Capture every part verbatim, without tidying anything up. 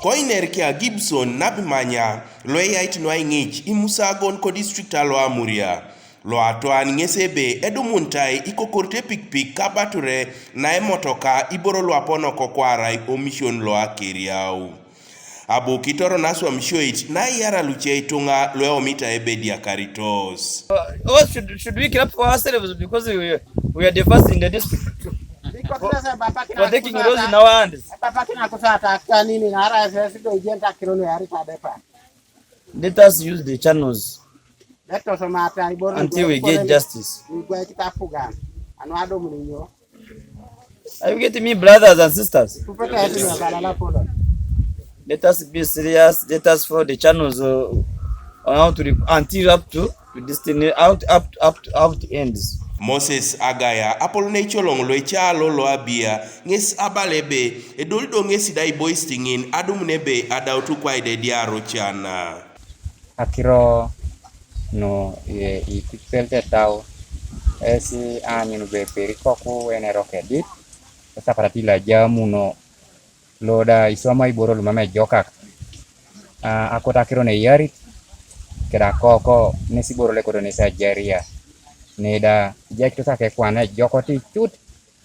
Koiner kia Gibson Nabimanya, lo eyait nu aiŋic imusagon kodistrict alo Amuria, lo atwan ŋes ebe edumunitai ikokorite pikipik kabature na emotoka iboro luaponok kwarai omision lo akeriau. Abu kitoro naswamishoit naiyara luce ituŋa lueomita ebe diakaritos. What should, should we clap for ourselves because we, we are the first in the district for, for taking laws in our hands? Let us use the channels until we get justice. Are you getting me, brothers and sisters? Let us be serious. Let us follow the channels uh, on how to re- until up to, to destiny out up up to, up to ends. Moses Agaya apolon eicoloŋ loecalo loabia ŋes abala ebe edoli do ŋes da iboisit ŋin adumun ebe adautu kwaida ediaro cana. Akiro nu ikucipel tetau esi aanyun be perikoku enerok edit esaparati lajamuno loda iswama iboro lumam ejokak akot akiro neyarit keda koko nesi iboro lekodo nesi ajaria neda ijakitos akekwana ejokot icut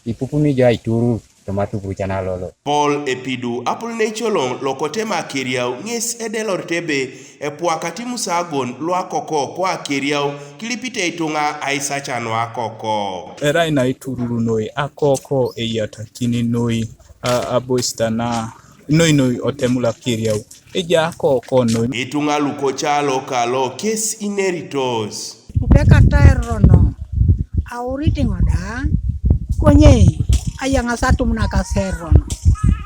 ipupuni ijo aiturur toma atupurucan alolo. Paul Epidu apolon eicoloŋ lokote Makeriau ŋes edelorit ebe epuakati musagon luakoko koakeriau kilipite ituŋa aisaca nuakoko. Erai naiturur noi akoko eyatakini noi aboisitana noi noi otemula keriau. Ejai akoko noi. Ituŋa lukoca lokalo kes ineritos. Kupekata erono aurit ŋo da konye ayaŋas atumunak aseron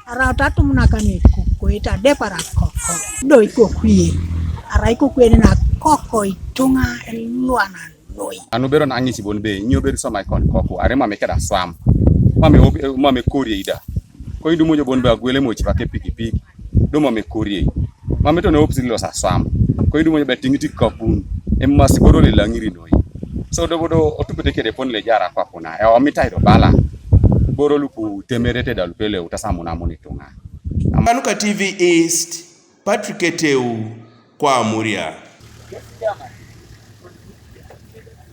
araut atumunak nuikokoit adepar akoko do ikokuye arai ikokuye nenakoko ituŋa eluanan. Anubero na ŋesi bon be inyo beri soma ikon koku are mame keda swam mame mame korie ida ko idumo jo bon be agwele mo chipa ke pikipiki do mame korie mame to ne opisi lo saswam ko idumo jo be tingiti kapun emasi boro le langiri noi so do bodo otupete kede pon le jara kwa kuna e omitai do bala boro luku temerete da lupele utasamuna muni tunga. Amanuka TV East, Patrick Eteu kwa Amuria.